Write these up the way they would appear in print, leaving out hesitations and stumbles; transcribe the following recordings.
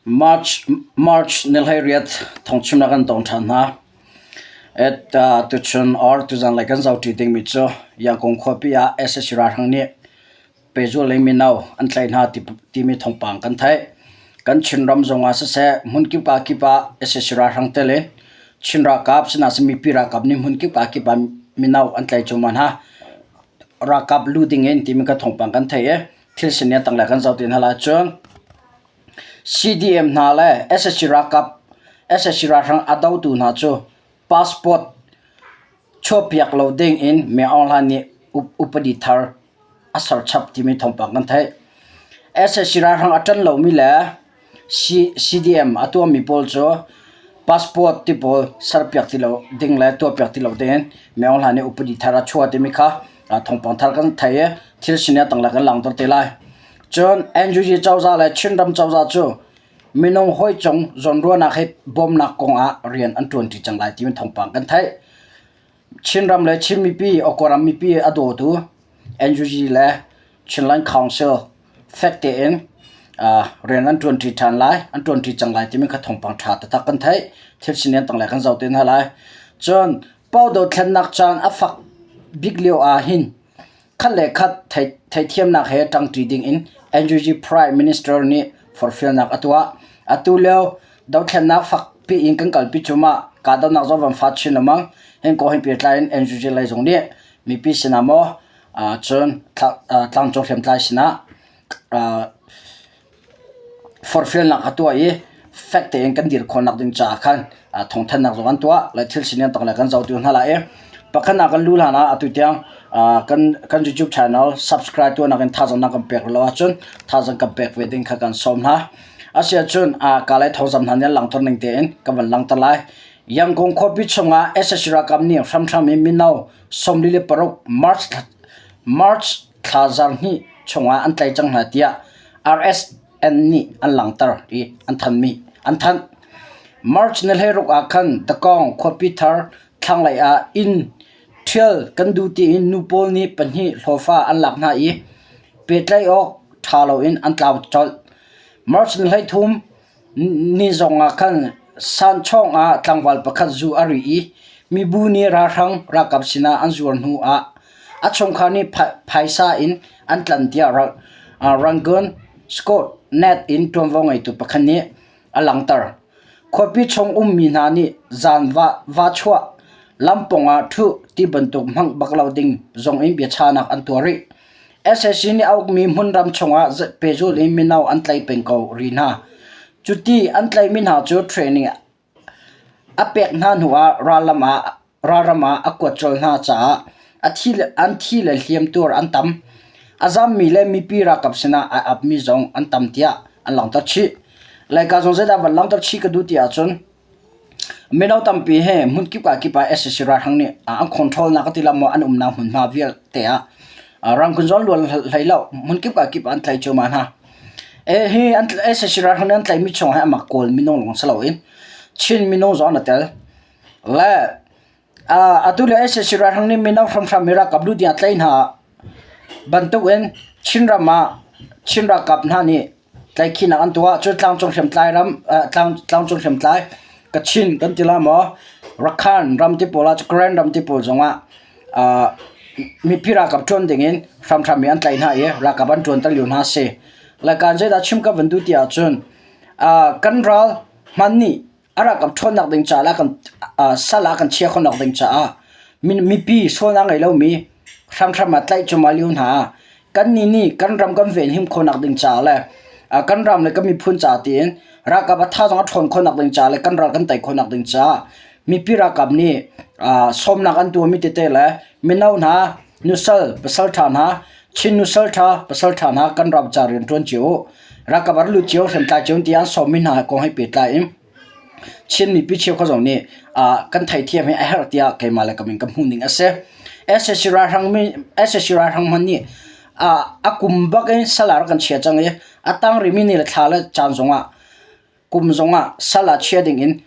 March March ni 18 thawngchimnak kan tong ṭhan hna. Et tuchun or tuzanlei kan zohṭi dingmi cu Yangon khuapi ah sac ralhrang nih pehzulh lei mino an tlaih hna timi thawngpang kan theih. Kan Chinram zongah siseh hmunkip ah kip ah sac ralhrang tel in Chin ralkap sinah mipi ralkap nih hmunkip ah kip ah mino an tlaih cuahmah hna. Ralkap lu dingin timi kha thawngpang kan theih i thil sining a tanglei kan zoh ti hna lai cun CDM hna le sac ralkap sac ralhrang a dotu hna cu passport chuahpiak lo ding in Min Aung Hlaing nih upadi thar a serchap timi thawngpang kan theih. Sac ralhrang a ṭan lomi le CDM a tuahmi pawl cu passport ti pawl serpiak ti lo ding le tuahpiak ti lo ding in Min Aung Hlaing nih upadi thar a chuah timi kha thawngpang thar kan theih i thil sining a tanglei kan langhter te lai. Cun NUG cozah le Chinram cozah cu minung hawi cung zawnruahnak he bawmnak kong ah rian an ṭuanṭi cang lai timi thawngpang kan theih. Chinram le Chin mipi, Kawlram mipi a dawtu NUG le Chinland Council fek tein rian an ṭuanṭi ṭhan lai, an ṭuanṭi cang lai timi kha thawngpang ṭha taktak kan theih. Thil sining tanglei kan zoh te hna lai. Cun Pau dothlennak caan a fak bik lio ah hin khat le khat theihthiamnak he ṭangṭi dingin NUG Prime Minister nih forhfialnak a tuah. Atu lio dothlennak fakpi in kan kalpi cuahmah. Kahdohnak zong van fa chin lengmang. Hin kong he pehtlai in NUG lei zong nih mipi sinah maw cun tlangcung hriamtlai sinah forhfialnak a tuah i fek tein kan dir khawhnak ding caah khan thawngthanhnak zong an tuah le thil sining tak le kan zohtu hna lai i pakhatnak kan lu hlan ah atu tiang kan kan YouTube channel subscribe tuahnak in thazaang na kan pek lo ahcun thazaang kan pek ve ding kha kan sawm hna. Asiahcun ka lei thawngzam hna nih an langhter ning tein kan van langhter lai. Yangon khuapi chungah sac ralkap nih hramhram in mino 46 March March thla zarhhnih chungah an tlaih cang hna tiah RSN nih an langhter i an thanmi an thanh. March ni 16 ah khan Dakong khuapi thar thlanglei ah inn ṭhial kan duh tiin nu pawl nih pahnih hlawhfa an lak hna i pehtlaih awk ṭha loin an tlau colh. March ni 13 Ni zongah khan Sanchawng ah tlangval pakhat zu a ri i mibu nih ralhrang ralkap sinah an zuar hnu ah a chungkhar nih phaisa in an tlan tiah Rangoon Scott Net in ṭuanvo ngeitu pakhat nih a langhter. Khuapi chung ummi hna nih zan va chuah, lam pawngah ṭhu ti bantuk hmang bak lo ding zongin biachahnak an tuah rih. Sac nih a ukmi hmunram chungah pehzulh in mino an tlaih peng ko rih hna. Cuti an tlaihmi hna cu training a pek hna hnuah ralram ah a kuat colh hna caah an thi le hliamtuar an tam. A zammi le mipi ralkap sinah ai apmi zong an tam tiah an langhter chih. Laica zong zeidah van langhter chih ka duh ti ahcun Mino tampi he hmunkip ah kip ah sac ralhrang nih an control nak a ti lo maw an umnak hmunhma vialte ah rangkun zawn luan hlei lo hmunkip ah kip ah an tlaih cuahmah hna. Hi an sac ralhrang nih an tlaihmi chung hi amah Kawl minung lawng si loin Chin minung zong an i tel. Le atu le sac ralhrang nih mino hramhram hi ralkap lu ding ah tlaih hna bantukin Chinram ah Chin ralkap hna nih Tlaihkhihnak an tuah cu tlangcung hriamtlai ram tlangcung hriamtlai Kachin kan ti lai maw Rakhine ram ti pawl ah Karen ram ti pawl zongah mipi ralkap ṭuan dingin hramhram in an tlaih hna i ralkap an ṭuanter lio hna a si. Laikan zeidah chim ka van duh ti ahcun kan ral hman nih a ralkap ṭhawnnak ding caah le sal ah kan chia khawhnak ding caah mipi sualnak ngei lomi hramhram ah tlaih cuahmah lio hna ah kannih nih kan ram kan venhim khawhnak ding caah le kan ram le kan miphun caah tiin ralkap a thazaang a ṭhawn khawhnak ding caah le kan ral kan tei khawhnak ding caah mipi ralkap nih sawmnak an tuahmi tete le mino hna nusal pasal ṭha hna Chin nusal ṭha pasal ṭha hna kan ram ca rian ṭuan cio u. Ralkap an lut cio hriamtlai cio tiah an sawmmi hna kong he pehtlai in Chin mipi cheukhat zong nih kan theihthiam hi a herh tiah keimah le ka min ka hmuh ning a si. sac ralhrang mi sac ralhrang hmanh nih a kum bak in sal ah rak kan chia cang i a tang rihmi ni le thla le caan zongah kum zongah sal ah chia dingin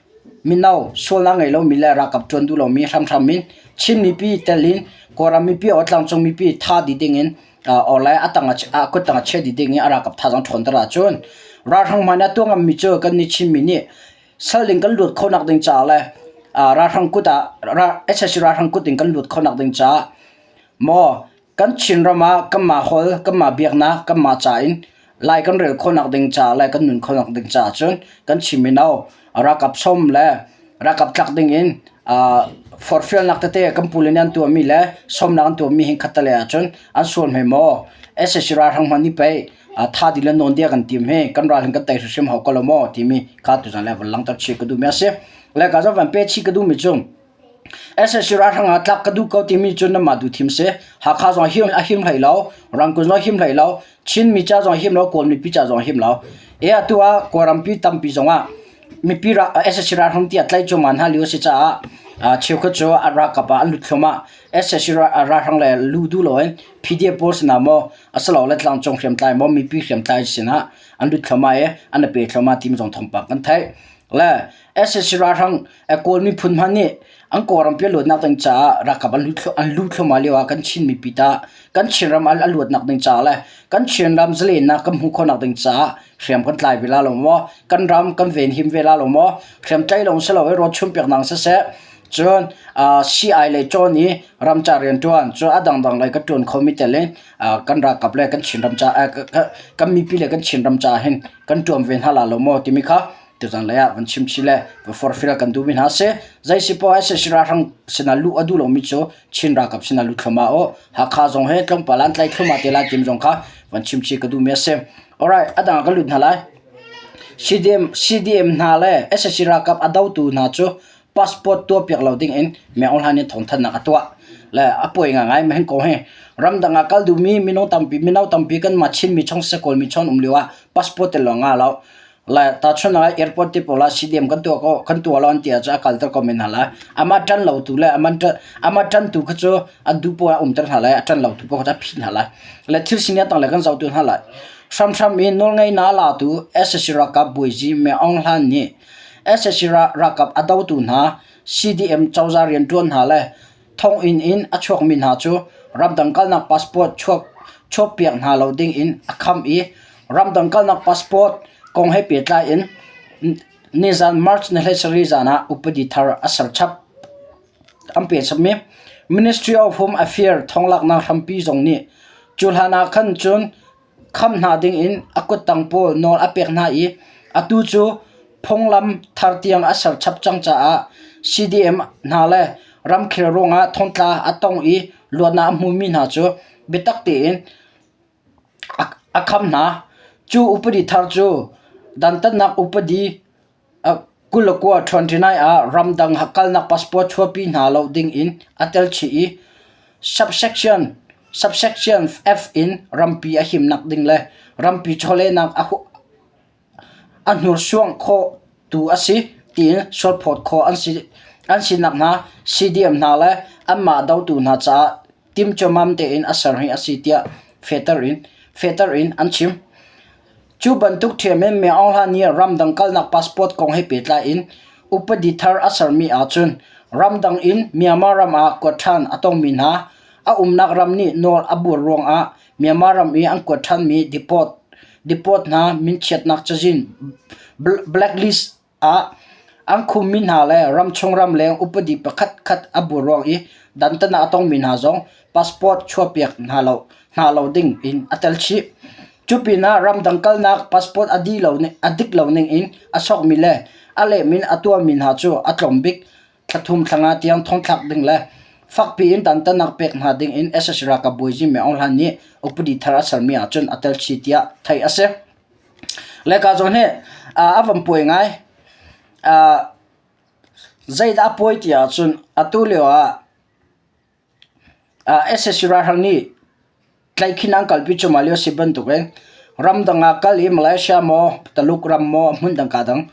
mino sualnak ngei lomi le ralkap ṭuan duh lomi hramhram in Chin mipi tel in Kawlram mipi or tlangcung mipi tha dih dingin or le a tang a kut tang a chia dih ding i a ralkap thazaang ṭhawnter ahcun Ralhrang hmai na tuah ngammi cu kan nih Chinmi nih sal ding kan luat khawhnak ding caah le ralhrang kut ah sac ralhrang kut in kan luat khawhnak ding caah maw kan Chinram ah kanmah holh, kanmah biaknak, kanmah ca in Lai kan rel khawhnak ding caah le kan nun khawhnak ding caah cun kan Chin mino ralkap sawm le ralkap tlak ding in forhfialnak tete kan pule nih an tuahmi le sawmnak an tuahmi hin khattale ahcun an sual hme maw? Sac ralhrang hmanh nih pei tha dih le nawn dih a kan tim hi kan ral hin kan tei hrimhrim hau ko lo maw timi kha tuzan le van langhter chih ka duhmi a si. Le ka zong van pe chih ka duhmi cu sac ralhrang ah tlak ka duh ko timi cu nanmah duh thim si. Hakha zong a him hlei lo, Rangoon zong a him hlei lo, Chin mi ca zong a him lo, Kawl mipi ca zong a him lo. E atu ah Kawlrampi tampi zong ah mipi sac ralhrang ti a tlaih cuahmah hna lio a si caah cheukhat cu a ralkap ah an lut thluahmah. Sac ralhrang le lu duh loin PDF pawl sinah maw asilole tlangcung hriamtlai maw mipi hriamtlai sinah an lut thluahmah i an i pe thluahmah timi zong thawngpang kan theih. Le sac ralhrang Kawl miphun hmanh nih an Kawlrampi a luatnak ding caah ralkap an luh thluahmah lio ah kan Chin mipi tah kan Chinram a luatnak ding caah le kan Chinram zalennak kan hmuh khawhnak ding caah hriam kan tlai ve la lo maw? Kan ram kan venhim ve la lo maw? Hriamtlai lawng si lo i rawl chumpiaknak siseh, cun sii-ai lei cawn i ramca rianṭuan cu a dangdang lei ka ṭuan khomi tel in kan ralkap le kan Chinram caah kan mipi le kan Chinram caah hin kan ṭuan ve hna la lo maw timi kha tuzan lei ah van chim chih le va forhfial kan duhmi hna si. Zei si poah sac ralhrang sinah luh a duh lomi cu Chin ralkap sinah lut thluahmah u. Hakha zong hi tlawmpal an tlaih thluahmah te lai tim zong kha van chim chih ka duhmi a si. Alright, a dang ah kan lut hna lai. CDM, CDM hna le sac ralkap a dotu hna cu passport tuahpiak lo ding in Meng Aung Hlaing nih thawngthanhnak a tuah. Le a puai ngaingai ma hin ko hi. Ramdang ah kal duhmi minung tampi mino tampi kanmah Chinmi chung siseh Kawlmi chung an um lio ah passport tel lawng ngah lo. Lai tahchun ah airport te pawl ah CDM kan tuah ko kan tuah lo an ti ahcun a kalter ko men hna lai. Amah ṭan lo tu le amah ṭan amah ṭantu kha cu an duh poah ah umter hna lai, a ṭan lo tu poah kha cu a phih hna lai. Le thil sining a tanglei kan zoh tu hna lai. Hramhram in nawlngeihnak a latu sac ralkap bawizi Meng Aung Hlaing nih sac ralkap a dotu hna CDM cozah rianṭuan hna le Thonginn in a chuakmi hna cu ramdang kalnak passport chuahpiak hna lo ding in a kham i ramdang kalnak passport kong he pehtlai in nizan March ni 17 zan ah upadi thar a ser chap. An peh chapmi Ministry of Home Affairs thonglaknak hrampi zong nih cu hlan ah khan cun kham hna dingin a kuttang pawl nawl a pek hna i atu cu phunglam thar tiang a ser chap cang caah CDM hna le ramkhel ruangah thongtla a tong i luatnak a hmumi hna cu biatak tein a kham hna. Cu upadi thar cu dantatnak upadi 29 29 ah ramdang kalnak passport chuahpi hna lo ding in a tel chih i subsection subsection F in rampi a himnak ding le rampi chawlehnak a hnursuang khawh tu a si tiin sualphawt khawh an si an sinak hna CDM hna le anmah dotu hna caah timhcuamam tein a ser hi a si tiah fehter in fehter in an chim. Cu bantuk ṭhiam in Meng Aung Hlaing nih ramdang kalnak passport kong he pehtlai in upadi thar a sermi ahcun ramdang in Myanmar ram ah kuat ṭhan a tongmi hna a umnak ram nih nawl a buar ruangah Myanmar ram i an kuat ṭhanmi deport deport hna minchiatnak cazin blacklist ah an khummi hna le ramchung ramleng upadi pakhatkhat a buar ruang i dantatnak a tongmi hna zong passport chuahpiak hna lo hna lo ding in a tel chih. Cu pinah ramdang kalnak passport a dih lo a dik lo ning in a sokmi le a lehmin a tuahmi hna cu a tlawm bik thla thum thla nga tiang thongthlak ding le fakpi in dantatnak pek hna ding in sac ralkap bawizi Min Aung Hlaing nih upadi thar a sermi ahcun a tel chih tiah theih a si. Le ka zawn hi a van puai ngai. Zeidah a puai ti ahcun atu lio ah sac ralhrang nih tlaihkhin an kalpi cuahmah lio a si bantukin ramdang ah kal i Malaysia maw, Taluk ram maw, hmundang kaa dang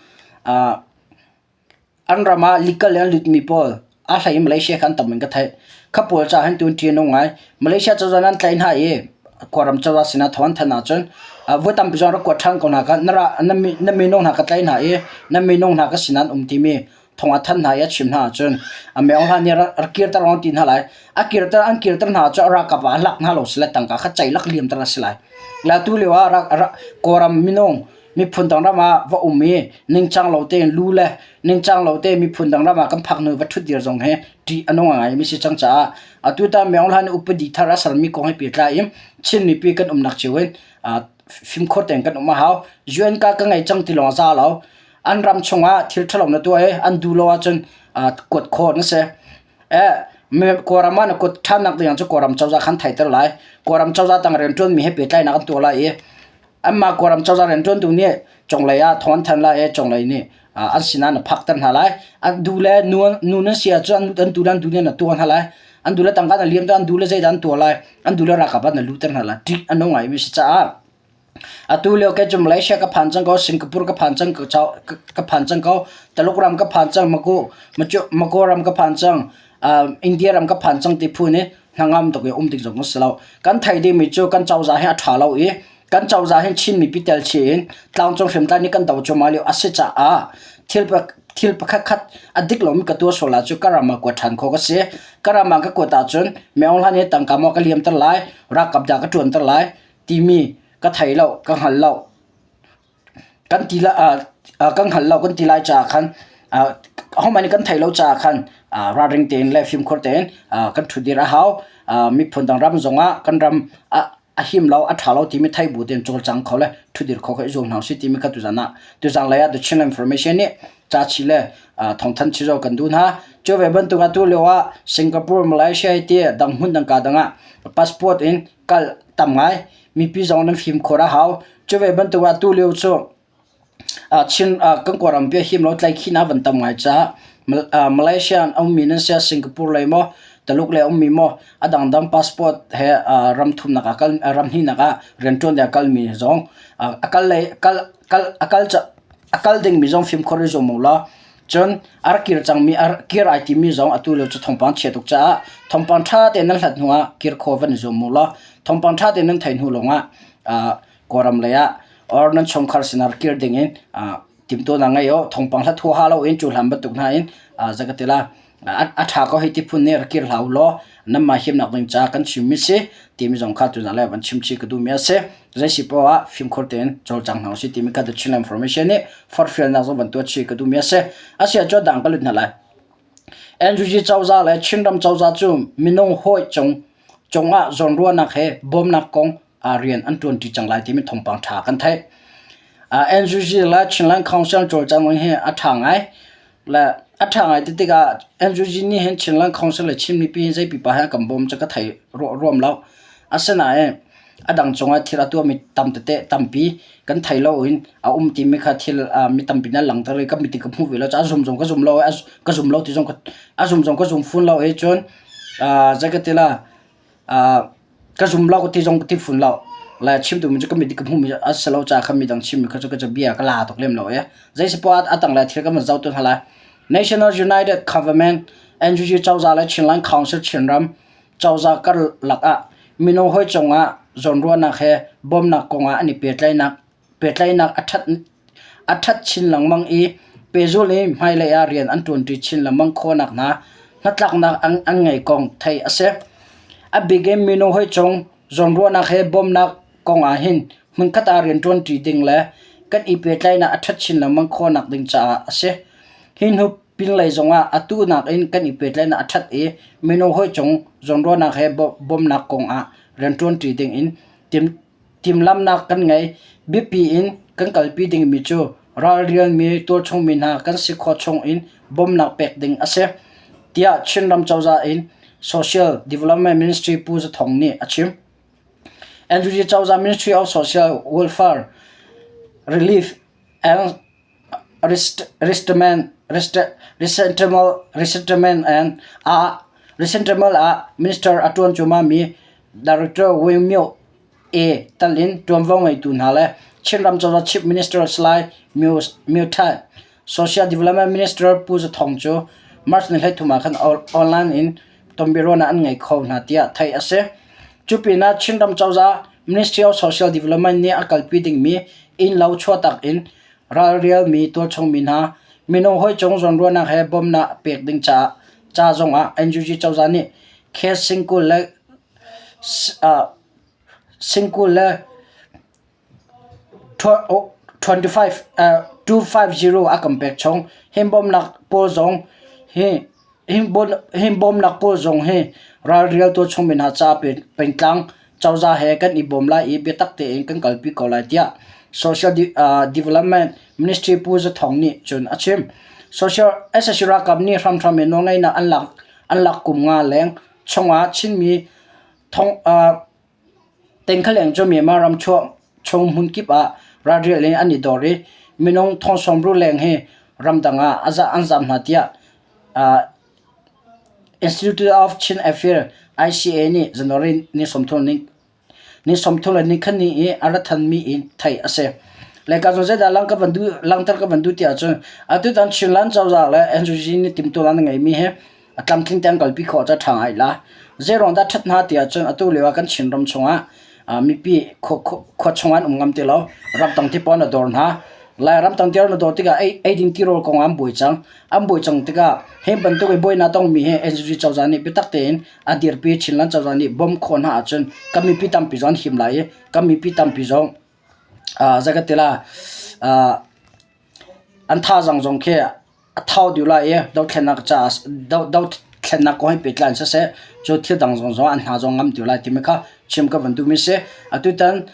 an ram ah legal in an lutmi pawl a hlei in Malaysia kha an tam in ka theih. Kha pawl caah hin tun ṭih a nung ngai. Malaysia cozah nih an tlaih hna i Kawlram cozah sinah thaw an thanh ahcun voi tampi zong rak kuat ṭhan ko hna kha na minung hna ka tlaih hna i na minung hna ka sinah an um timi thong a thanh hna i a chim hna ahcun a Meng Hlan nih rak kirter an ti hna lai. A kirter an kirter hna cu a ralkap ah a lak hna lo si lai tangka kha ceilak liamter a si lai. La tu lio ah Kawlram minung. Miphun dang ram ah va um i ningcang lo tein lu le ningcang lo tein miphun dang ram ah kan phak hnu va ṭhutdir zong hi ṭih a nung ngaimi si cang caah atu tan Myo Hla nih upadi thar a sermi kong he pehtlai in Chin mipi kan umnak cio in fimkhur tein kan um a hau. UN ka ka ngei cang ti lawng a za lo. An ram chungah thil ṭhalo na tuah i an duh lo ahcun kuat khawh na si. Kawlram ah na kuat ṭhannak ding cu Kawlram cozah khan theiter lai. Kawlram cozah tang rianṭuanmi he pehtlainak an tuah lai i anmah Kawlram cozah rianṭuantu nih cunglei ah thawng an thanh lai i cunglei nih an sinah na phakter hna lai. An duh le nu nan si ahcun an duh le an duh nih na tuah hna lai. An duh le tangka na liam an duh le zeidah an tuah lai. An duh le ralkap ah na luhter hna lai. Ṭih a nung ngaimi si caah Atu lio kei cu Malaysia ka phan cang ko, Singapore ka phan cang ka phan cang ko, Taluk ram ka phan cang, Mako ram ka phan cang, India ram ka phan cang ti phun i hnangam tuk i um ding zong a si lo. Kan theih dingmi cu kan cozah hi a ṭha lo i kan cozah hin Chin mipi tel chih in tlangcung hriamtlai nih kan do cuahmah lio a si caah thil thil pakhat khat a dik lomi ka tuah sual ahcun ka ram ah kuat ṭhan khawh ka si. Ka ram ah ka kuat ahcun Myo Hlan hi tangka maw ka liamter lai, ralkap dah ka ṭuanter lai, timi ka thei lo, ka hngal lo. Kan ti la, kan hngal lo kan ti lai caah khan ahohmanh nih kan theih lo caah khan ralring tein le fimkhur tein kan ṭhutdir a hau. Miphun dang ram zongah kan ram a him lo, a ṭha lo timi thei bu tein cawlcang kho le ṭhutdir kho kha i zuam hna usih timi kha tuzan ah tuzan lei ah The Chinland Information nih cachi le thawngthanh chi zong kan duh hna. Cu ve bantuk atu lio ah Singapore, Malaysia ti dang hmun dang ka dang ah passport in kal tam ngai. Mipi zong nan fimkhur a hau. Cu ve bantuk ah tulio cu Chin kan Kawlram pi a him lo tlaihkhihnak van tam ngai caah Malaysia an ummi nan si ah Singapore lei maw Taluk lei ummi maw a dangdang passport he ram thumnak ah kal ram hnihnak ah rianṭuan ding a kalmi zong a kal lei kal kal a kal a kal dingmi zong fimkhur i zuam u law Cun a rak kir cangmi a kir ai timi zong atu lio cu thawngpang chia tuk caah thawngpang ṭha tein nan hlat hnuah kir khawh van i zuam u law thawngpang ṭha tein nan theih hnu lawngah Kawlram lei ah or nan chungkhar sinah kir dingin timhtuahnak ngei u. Thawngpang hlat huaha loin cu hlan bantuk hna in zei ka ti la a ṭha ko hei ti phun nih rak kir hlah u law nanmah himnak ding caah kan chimmi si timi zong kha tuzaan le van chim chih ka duhmi a si. Zei si poah ah fimkhur tein cawlcang hna usih timi kha The Chinland Information nih forhfialnak zong van tuah chih ka duhmi a si. A si ahcun dang ka lut hna lai. NUG cozah le Chinram cozah cu minung hawi cung cungah zawnruahnak he bawmnak kong rian an ṭuanṭi cang lai timi thawngpang ṭha kan theih. NUG le Chinland Council cawlcang hi a ṭha ngai. Le a ṭha ngai ti tikah NUG nih hin Chinland Council le Chin mipi hi zei pipa he kan bawm cu ka thei ruam lo. Asinain a dang cungah thil a tuahmi tam tete tampi kan thei lo in a um timi kha thil mi tampi nih an langhter i ka mit in ka hmuh ve lo caah a zum zong ka zum lo i ka zum lo ti zong a zum zong ka zum fun lo i cun zei ka ti la Ka zum lo ti zong ka ti fawn lo. Le chim duhmi cu ka mit i ka hmuhmi a si lo caah khan midang chimmi kha cu ka bia ka la tuk lem lo i zei si poah a tanglei thil kan van zoh tu hna lai. National United Government NUG cozah le Chinland Council Chinram cozah karlak ah minung hawi cungah zawnruahnak he bawmnak kongah an i pehtlaihnak pehtlaihnak a ṭhat a ṭhat chin lengmang i pehzulh in hmailei ah rian an ṭuanṭi chin lengmang khawhnak hna hnatlaknak an, an ngei kong theih a si. A bik in minung hawi cung zawnruahnak he bawmnak kong ah hin hmunkhat ah rian ṭuanṭi ding le kan i pehtlaihnak a ṭhat chin lengmang khawhnak ding caah a si. Hi hnu pinlei zongah atu nakin kan i pehtlaihnak a ṭhat i minung hawi cung zawnruahnak he bawmnak kong ah rian ṭuanṭi ding in tim Timhlamhnak kan ngei. Biapi in kan kalpi dingmi cu ralrialmi tualchungmi hna kan si khawh chung in bawmhnak pek ding a si, tiah Chinram cozah in Social Development Ministry Pu Za Thawng nih a chim. NUG cozah Ministry of Social Welfare Relief and Resettlement Resettlement ah Resettlement ah Minister a ṭuan cuahmahmi Director Wing Myo A tal in ṭuanvo ngeitu hna le Chinram cozah Chief Minister Salai Myo Than, Social Development Minister Pu Za Thawng cu March ni 13 ah khan online in tonbiaruahnak an ngei kho hna tiah theih a si. Cu pinah Chinram cozah Ministry of Social Development nih a kalpi dingmi innlo chuahtak in ralrialmi tualchungmi hna minung hawi cung zawnruahnak he bawmhnak pek ding caah ca zongah NUG cozah nih case 10 le 10 le. 25 250 a kan pek chung. Hi bawmhnak pawl zong hi hi bawmhnak pawl zong hi ralrialtu chungmi hna caah pengtlang cozah he kan i bawm lai i biatak tein kan kalpi ko lai tiah Social Development Ministry Pu Za Thawng nih cun a chim. Social sac ralkap nih hramhram in nawlngeihnak an lak an lak kum nga leng chungah Chinmi thong Tengkhaleng cu Myanmar ram chuah chung hmunkip ah ralrial in an i dor i minung thong sawmru leng hi ramdang ah an zaam hna tiah Institute of Chin Affairs ICA nih January ni 30 le nikhat ni i a ra thanmi in theih a si. Leka cu zeidah lang ka van duh langhter ka van duh ti ahcun atutan Chinland cozah le NUG nih timhtuahnak an ngeimi hi a tlamtling tein kalpi khawh cu a ṭha ngai la. Zeiruang dah ṭhat hna ti ahcun atu lio ah kan Chinram chungah mipi khua chung an um ngam ti lo. Ramtang ti pawl an dawr hna. Lai ramtang ti an dawr tikah eiding tirawl kong ah an buai cang. An buai cang tikah hi bantuk i buainak tongmi hi NUG cozah nih biatak tein a dirpi Chinland cozah nih bawmh khawh hna ahcun kan mipi tampi zong an him lai i kan mipi tampi zong zei ka ti la an thazaang zong khi a thau deuh lai i dothlennak caah dothlennak kong he pehtlai in siseh cu thil dang zong zong an hna zong ngam deuh lai timi kha chim ka van duhmi si. Atutan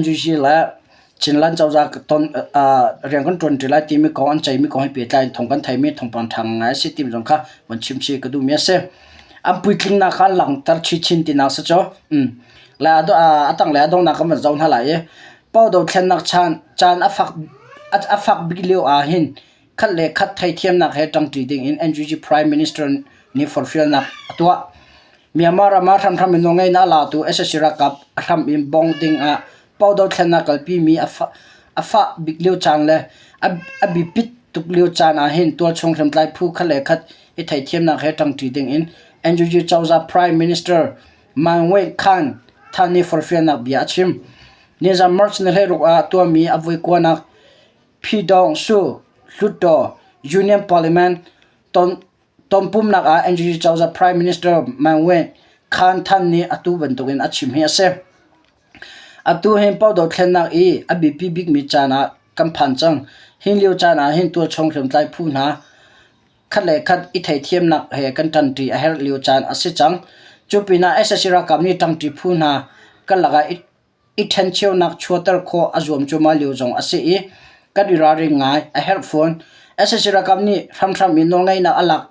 NUG le Chinland cozah ton rian kan ṭuanṭi lai timi kong an ceihmi kong he pehtlai in thawng kan theimi thawngpang ṭha ngai a si timi zong kha van chim chih ka duhmi a si. An puitlingnak kha an langhter chinchin tinak si cu. Le a tanglei a donghnak kan van zoh hna lai i Pau dothlennak caan a fak a fak bik lio ah hin khat le khat theithiamnak he ṭangṭi dingin NUG Prime Minister nih forhfialnak a tuah. Myanmar ram ah hramhram in nawlngeihnak a latu sac ralkap a hram in bawng dingah Pau dothlennak kalpimi a fah bik lio caan le a biapit tuk lio caan ahhin tualchung hriamtlai phu khat le khat i theithiamnak he ṭangṭi dingin NUG cozah Prime Minister Mahn Win Khan Than nih forhfialnak bia a chim. Nizan March ni 16 ah tuahmi a voikuanak Phidawng Su Hluttaw Union Parliament tonpumnak ah NUG cozah Prime Minister Mahn Win Khan Than nih atu bantukin a chim hi a si. Atu hin Pau dothlennak i a biapi bikmi caan ah kan phan cang. Hi lio caan ah hin tualchung hriamtlai phu hna khat le khat i theithiamnak he kan ṭanṭi a herh lio caan a si cang. Cu pinah sac ralkap nih ṭangṭi phu hna kan lakah i i ṭhencheunak chuahter khawh a zuam cuahmah lio zong a si i kan i ralring ngai a herh fawn. Sac ralkap nih hramhram in nawlngeihnak a lak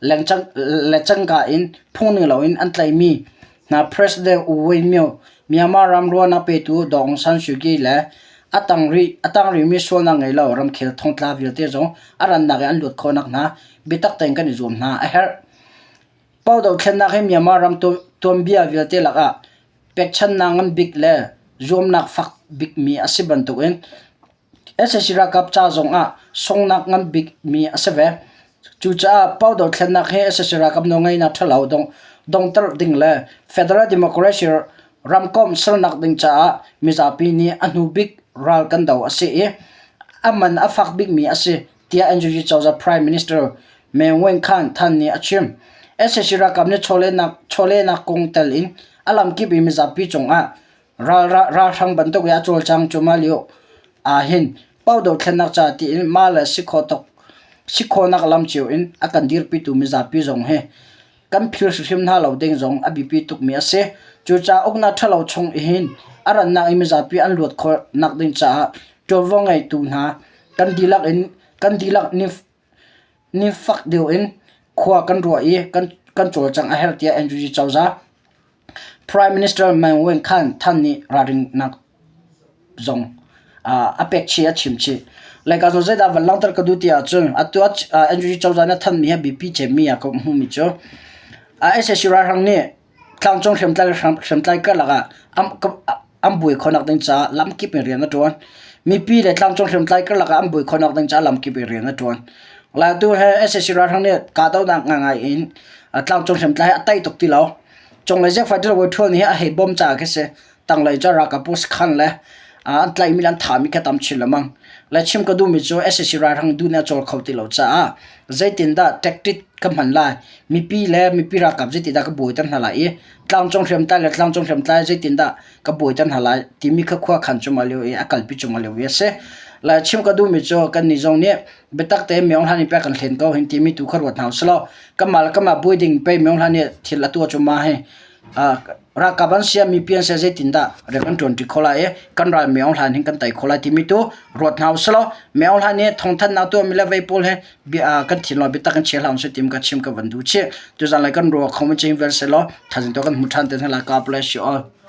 le cangka in phungning loin an tlaihmi hna President U Win Myint, Myanmar ram ruahnak petu Daw Aung San Suu Kyi le a tang rih a tang rihmi sualnak ngei lo ramkhel thongtla vialte zong a rannak in an luat khawhnak hna biatak tein kan i zuam hna a herh. Pau dothlennak hi Myanmar ram tuanbia vialte lakah pekchannak ngan bik le zuamnak fak bikmi a si bantukin sac ralkap ca zongah sunghnak ngan bikmi a si ve. Cucaah Pau dothlennak hi sac ralkap nawlngeihnak ṭhalo donghter ding le Federal Democracy ramkomh sernak ding caah mizapi nih a hnu bik ral kan do a si i a man a fak bikmi a si tiah NUG cozah Prime Minister Meng Wen Khan Than nih a chim. Sac ralkap nih chawlehnak kong tel in a lamkip i mizapi cungah ralhrang bantuk i a cawlcang cuahmah lio ahhin Pau dothlennak ca tiin mah le si khawhnak lam cio in a kan dirpitu mizapi zong hi kan phil hrimhrim hna lo ding zong a biapi tukmi a si. Cucaah uknak ṭhalo chung hin a rannak i mizapi an luat khawhnak ding caah ṭuanvo ngeitu hna kan dihlak in kan dihlak ni fak deuh in khua kan ruah i kan kan cawlcangh a herh tiah NUG cozah Prime Minister Mahn Win Khan Than nih ralringnak zong a pek chih a chim chih. Laica cu zeidah van langhter ka duh ti ahcun atu NUG cozah nih a thanmi hi biapi cemmi ah ka hmuhmi cu sac ralhrang nih tlangcung hriamtlai hriamtlai karlak ah an buai khawhnak ding caah lamkip in rian a ṭuan. Mipi le tlangcung hriamtlai karlak ah an buai khawhnak ding caah lamkip in rian a ṭuan. Laitu he sac ralhrang nih kahdohnak ngaingai in tlangcung hriamtlai hi a tai tuk ti lo. Cunglei Zefai Ṭilawai ṭhual nih a hei bawm caah khi si. Tanglei cu ralkap sakhan le an tlaihmi le an thahmi kha tam chin lengmang. Le chim ka duhmi cu sac ralhrang duh nih a cawl kho ti lo caah zeitindah tactic ka hman lai, mipi le mipi ralkap zeitindah ka buaiter hna lai i tlangcung hriamtlai le tlangcung hriamtlai zeitindah ka buaiter hna lai timi kha khua khan cungah lio i a kalpi cungah lio i a si. Lai chim ka duhmi cu kannih zong nih biatak tein Myo Hlan i pek kan hlen ko hin timi tu kha ruat hna usih law kanmah le kanmah buai ding pei Myo Hlan nih thil a tuah cu ma hi ralkap an si ah mipi an si ah zeitindah rian kan ṭuanṭi khawh lai i kan ral Myo Hlan hin kan tei khawh lai timi tu ruat hna usih law Myo Hlan i thawngthanhnak tuahmi le vei pawl he bia kan thinlung biatak in chia hlah usih timi ka chim ka van duh chih. Tuzan lai kan ruah kho ma chin vel seh law thaizing tu kan hmu ṭhan te hna lai. God bless you all.